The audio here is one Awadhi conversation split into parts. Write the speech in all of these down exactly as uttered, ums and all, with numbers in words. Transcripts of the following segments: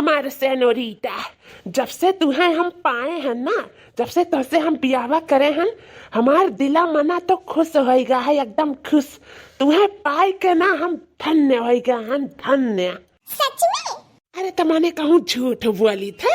हमार सेनोरिटा, जब से तुहें हम पाए हन ना, जब से तोहसे हम बियाहवा करे हन, हमार दिला मना तो खुश होइगा है, एकदम खुश। तुहें पाए के ना हम धन्य होइगा हन, धन्य। सच में? अरे, त माने कहूँ झूठ बोली थे,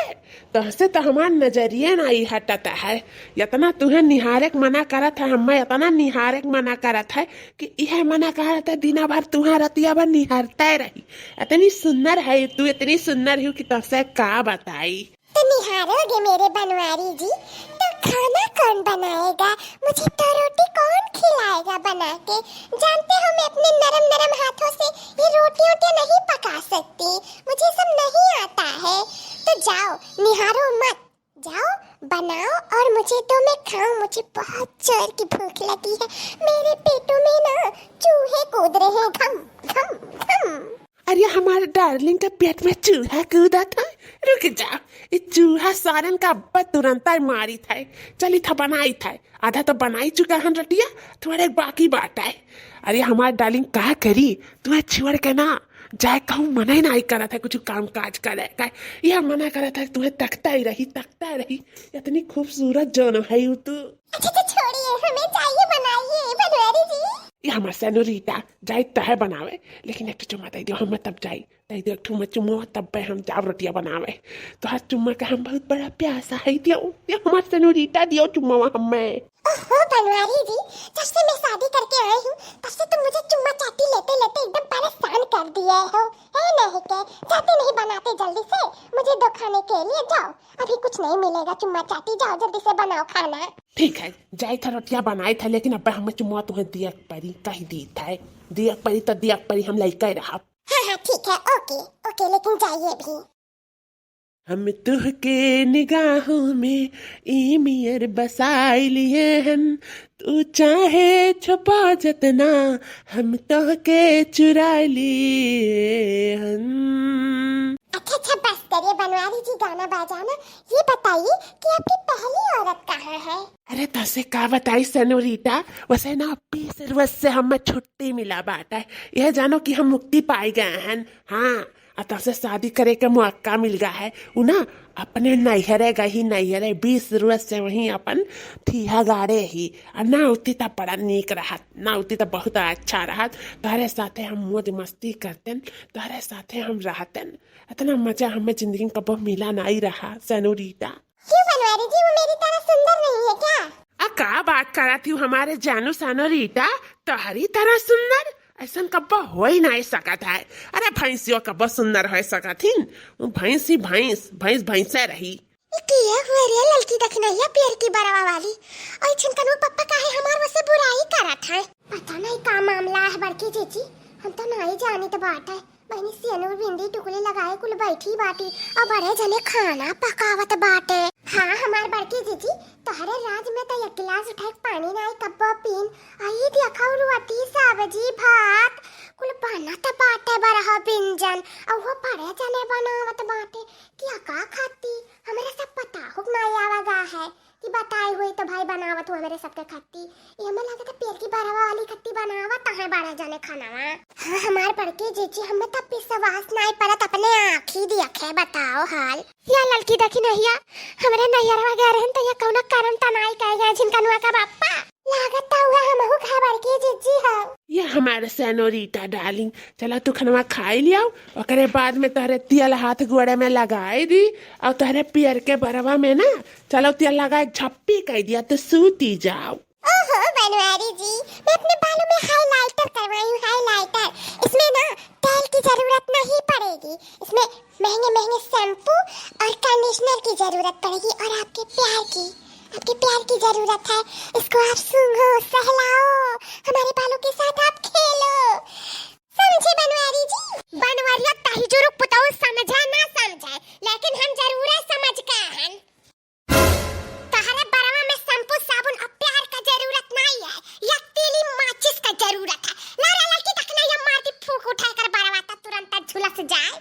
तोहसे तो हमार नजरिए नाई हटत है। इतना तुहें निहारे के मना करत है, हमें इतना निहारे के मना करत है कि इहे मना करत है, दिना भर तुहें रतिया भर निहारते रही। इतनी सुंदर है तू, इतनी सुंदर हूँ कि तोहसे का बताई। तो निहारोगे मेरे बनवारी जी, तो खाना कौन बनाएगा? मुझे तो रोटी कौन खिलाएगा बना के? जानते हो, मैं अपने नरम नरम हाथों से ये रोटी वोटियाँ नहीं पका सकती, मुझे सब नहीं आता है। तो जाओ, निहारो मत, जाओ बनाओ और मुझे दो, मैं खाऊं, मुझे बहुत जोर की भूख लगी है। मेरे पेटों में ना चूहे कूद रहे हैं, घम घम घम। अरे, हमारे डार्लिंग के पेट में चूहा कूदा था। रुक जा, ये चूहा सारन का अब्बा तुरंत ही मारी था। चली था बनाई था, आधा तो बनाई चुका हन रटिया, थोड़े बाकी बात है। अरे हमार डार्लिंग का करी, तुहे छोड़ के ना जाए कहूँ मना ही नहीं करत है कुछ काम काज करे का। यह मना करत है, तुहे तकता ही रही, तकता ही रही। इतनी खूबसूरत जौन है यू तू। अच्छा तो छोड़िए, हमें चाहिए बनाइए बनवारी जी। ये हमार सेनोरिटा जाई तहे बनावे, लेकिन एक ठो चुम्मा दे दियो, हम तब जाई। दे दियो एक ठो चुम्मा, तब पे हम जाब रोटिया बनावे। तो हर चुम्मा का हम बहुत बड़ा प्यासा है, दियो, दियो हमार सेनोरिटा, दियो चुम्मा हमें। ओहो बनवारी जी, जब से मैं शादी करके आई हूँ, तब से तुम मुझे चुम्मा चाटी लेते लेते एकदम परेशान कर दिए हो, है नहीं के? जाते नहीं बनाते जल्दी से, मुझे दो खाने के लिए, जाओ, अभी कुछ नहीं मिलेगा, चुम्मा चाटी, जाओ जल्दी से बनाओ खाना। ठीक है, जाई था रोटिया बनाई था, लेकिन अब हमें चुम्मा तुम्हें दिया परी, कही दी था, दिया परी तो दिया परी, हम लइका रहा। हाँ हाँ ठीक है, ओके ओके, लेकिन जाइए भी। हम तुहके निगाहों में ई मियर बसाई लिए हन, तू चाहे छुपा जतना, हम तोहके चुरा लिए हन। अच्छा अच्छा, बस करिए बनवारी जी गाना बजाना, ये बताइए कि आपकी पहली औरत कहाँ है? अरे तसे का बताई सेनोरिटा, वैसे ना बीस रोज से हमें छुट्टी मिला बाटा है, यह जानो कि हम मुक्ति पाई गए हैं। हाँ, आ तसे शादी करे के मौका मिल गया है। उ ना अपने नैहरे गई, नैहरे बीस रोज से वहीं अपन थीहा गाड़े ही। आ ना उती त बड़ा नीक रहत, ना उती त बहुत अच्छा रहत। तोहरे साथे हम मौज मस्ती करतेन, तोहरे साथे हम रहतेन। इतना मजा हमें जिंदगी में कबो मिला नहीं रहा सेनोरिटा। क्यों बनवारी जी, वो मेरी तरह सुंदर नहीं है क्या? आ का बात करत हूँ हमारे जानू सेनोरिटा, तोहरी तरह सुंदर? ऐसन कब्बो हो ही नहीं सकत है। अरे भैंसियो कब्बो सुंदर हो सकत हिन? वो भैंस ही भैंस, भैंस भैंसे रही। ई किया हुआ रे ललकी दखिनहिया पियर की बरवा वाली? और छिनकनुआ पप्पा काहे हमार वसे बुराई करत है? पता नहीं का मामला है बड़की जीजी, हम तो नहीं जानित बाटे। बहिनी सेनुर बिंदी टुकली लगाए कुल बैठी बाटी और बड़े जने खाना पकावत बाटे। हाँ हमार बड़की जीजी, तोहरे राज में तो एक गिलास उठाए के पानी नाई कब्बो पीन। आई देखो रोटी सब्जी भात कुल बनत बाटे बरहा बिंजन, और वो बड़े जने बनावत बाटे। कि का खाती? हमरे सब पता हुक नाई आवा गा है। कि बताए हुई तो भाई बनावत हूँ हमरे सबके खत्ती। ये हमें लगता पियर की बरवा वाली खत्ती बनावत है बड़ा जने खानावा। हाँ हमार बड़की जीजी, हमें तब विश्वास नाई परत, अपने आँखी देखे बताओ हाल। या ललकी दखिनहिया, हमरे नैहरवा गए रहन तो ये कौनो करम त नाई कहे गए छिनकनुआ का बापा। लागत तो हुआ हमहू खा बड़की जीजी हो। ये हमारे सेनोरिटा डार्लिंग, चला तू खनवा खाई लियाओ, ओकरे बाद में तोहरे तेल हाथ गोड़े में लगाई दी और तोहरे पियर के बरवा में ना चलो तेल लगाए झप्पी कह दिया तो सूती जाओ। ओहो बनवारी जी, मैं अपने बालों में हाइलाइटर करवाई हूँ, हाइलाइटर। इसमें ना तेल की जरूरत नहीं पड़ेगी, इसमें महंगे महंगे शैम्पू और कंडीशनर की जरूरत पड़ेगी और आपके प्यार की, आपके प्यार की जरूरत है। इसको आप सूंघो, सहलाओ, हमारे बालों के साथ आप खेलो, समझे बनवारी जी? बनवारिया ताही जुरुक पुताऊ समझे ना समझे, लेकिन हम जरूर समझ के हन। तहरे बरवा में शैम्पू, साबुन और प्यार का जरूरत नहीं है, या तीली माचिस का जरूरत है। ला रे लड़की, देखना ये मार दी फूंक उठाए कर बरवा ता तुरंत झुलस जाए।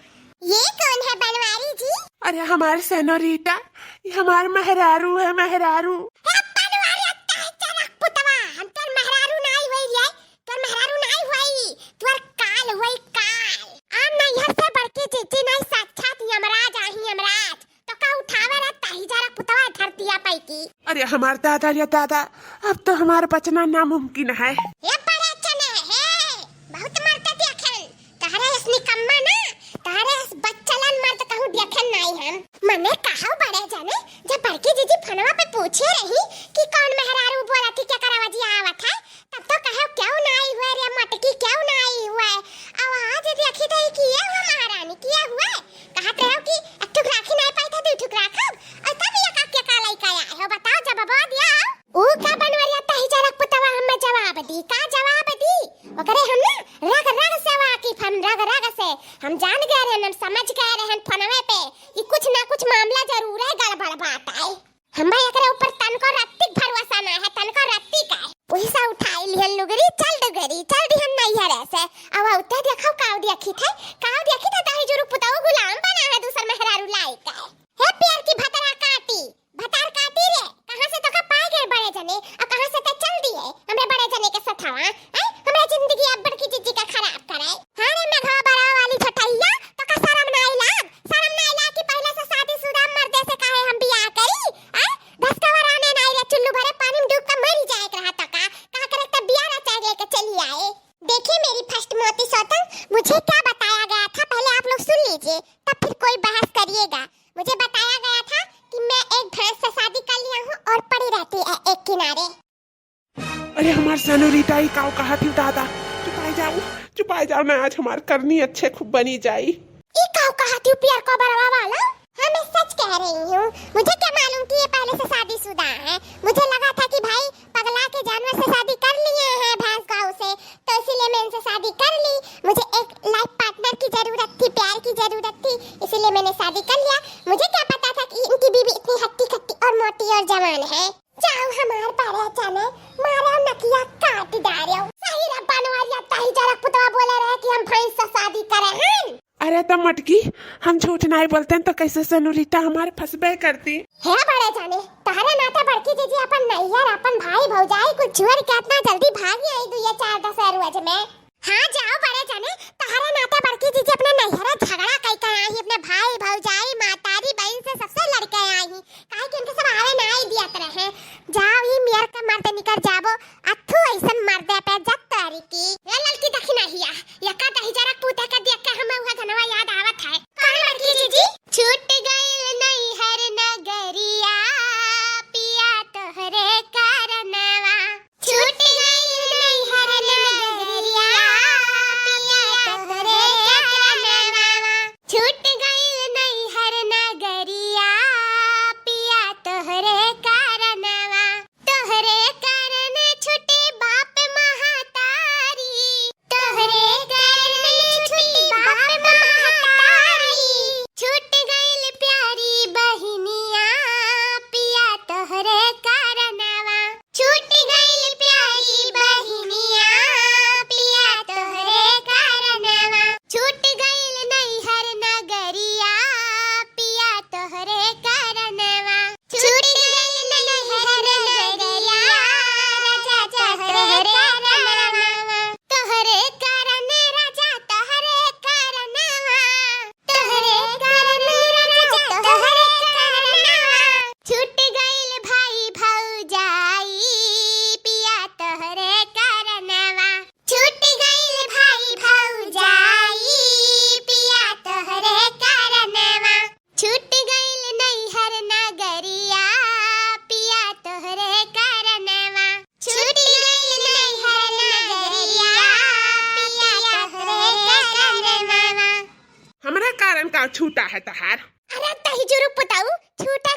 ये कौन है बनवारी जी? अरे हमार सेनोरिटा, ये हमार मेहरारू है, मेहरारू। हे बनवारी, अत्ता है चरक पुतवा, हम तोर मेहरारू नाई होई रे, तोर मेहरारू नाई होई, तोर काल होई काल। आ नैहर से बड़की जीजी नाई, साक्षात यमराज अरे हमार दादा रे दादा, अब तो हमार बचना नामुमकिन है। हे बड़े चने, हे, बहुत मरते देखेन। तहरे अस निकम्मा ना, तहरे अस बच्चलन मर्द कहूँ देखेन नाई हम। मने कहौ बड़े जने, जब बड़की जीजी फोनवा पे पूछे रही कि कौन मेहरारू बोला थी, केकरा वजिया आवत है, तब तो कहो, "क्यों नाई हुए रे मटकी, क्यों नाई हुए?" अब आज देखी तो किए हुए महारानी, किए हुए। कहत रहो कि एक ठुक राखी नाई पाई था, दू ठुक राखब। और तब ये का, के का लइका आए हो, बताओ, जवाब दिया। ऊ का बनवरिया तही जरक पुतवा हमें जवाब दी, का जवाब दी? ओकरे हम ना रग रग से वाकिफ हम, रग रग से। हम जान गए रहन, हम समझ गए रहन फोनवे पे कि कुछ ना कुछ मामला जरूर है, गड़बड़ बात है। हमरा एकरे ऊपर तनको रत्तिक भरोसा ना है, तनको रत्तिक है। वही से उठाई लिहन लुगरी, चल डुगरी, चल दिहन नैहरे से। अब उते देखो काव देखी थे, काव देखी थे, ताही जुरु पुतऊ गुलाम बना है दूसर मेहरारू लाई का। हे प्यार की भतरा काटी, भतार काटी रे, कहाँ से तोका पाए गए बड़े जने, और कहाँ से ते चल दिए हमरे बड़े जने के सथवा, हैं? हमरे जिंदगी अब बड़की जीजी का खराब करे। हाँ रे मेघवा बरवा वाली झटैया, तोका शरम नाई लाग, शरम नाई लाग कि पहले से शादीशुदा मर्दे से काहे हम बियाह करी, हैं? दस कवर आने नाई रे, चुल्लू भरे पानी में डूब के मरी जाए के रहा तोका, का करे तब बियाह रचा लेके चली आए। देखिए मेरी फर्स्ट मोती सौतन, मुझे क्या बताया गया था, पहले आप लोग सुन लीजिए, तब फिर कोई बहस करिएगा। मुझे बताया गया था कि मैं एक भैंस से शादी कर लिया हूँ और पड़ी रहती है एक किनारे। अरे हमार सनुरिता, ई काव कहा थी दादा, चुपाई जाओ, चुपाई जाओ ना, आज हमार करनी अच्छे खूब बनी जाई। ई काव कहा थी पियर को बरवा वाला? हाँ, मैं सच कह रही हूँ। मुझे क्या मालूम कि ये पहले से शादीशुदा हैं। मुझे लगा था कि भाई पगला के जानवर से शादी कर लिए हैं, भैंस गौ से, तो इसीलिए मैं इनसे शादी कर ली। मुझे एक लाइफ पार्टनर की जरूरत थी, प्यार की जरूरत थी, इसीलिए मैंने शादी कर लिया। मुझे क्या पता था कि इनकी बीवी इतनी हट्टी कट्टी और मोटी और जवान है। जाओ हमार बड़े चने, मारो नकिया काट डारो। सही रे बनवरिया, तही जरक पुतवा बोले रहे कि हम भैंस से शादी करे हैं। अरे त मटकी, हम झूठ नाई बोलते हैं तो कैसे सनुरिता हमारे फंसबे करती। हे बड़े जाने, तहरे नाते बड़की जीजी अपन नैहर, अपन भाई भौजाई कुल छोड़ के इतना जल्दी भागी आई दुइया चार दस रोज में। हाँ जाओ बड़े जाने, तहरे नाते बड़की जीजी अपने नैहरे झगड़ा कई के आई, अपने भाई भौजाई मातारी बहन से सबसे लड़ के आई, काहे कि उनके सब आवे नाई दियत रहे। जाओ ई मियर के मर्द निकर जाबो, अथू ऐसन मर्दे पे जत तारी की। ए ललकी दखिनहिया, यका दही जरा पूते के देख के हमें उहे गनवा याद आवत है। कौन लड़की जीजी? छूट गइल नैहर नगरिया, पिया तोहरे करनवा। छूट गइल नैहर नगरिया, पिया तोहरे करनवा। छूट गइल नैहर नगरिया, पिया तोहरे करनवा। तोहरे कारण छुटी बाप महतारी, तोहरे कारण छुटी बाप महतारी। छूट गइल प्यारी बहिनिया, पिया तोहरे कारणवा। छूट गइल प्यारी बहिनिया, पिया तोहरे कारणवा। छूट गइल नैहर नगरिया, पिया तोहरे कारणवा। छूट गइल नैहर नगरिया, राजा तोहरे कारणवा। तोहरे कारण राजा तोहरे कारणवा। तोहरे कारण राजा तोहरे कारणवा। छूट गइल भाई भौजाई, पिया तोहरे कारणवा। छूट गइल भाई भौजाई, पिया तोहरे कारणवा। छूट गइल नैहर नगरिया, पिया तोहरे कारणवा। छूट गइल नैहर नगरिया, पिया तोहरे कारणवा। हमरा कारण का छूटा है तहार? अरे तही जुरु पुताऊ, छूटे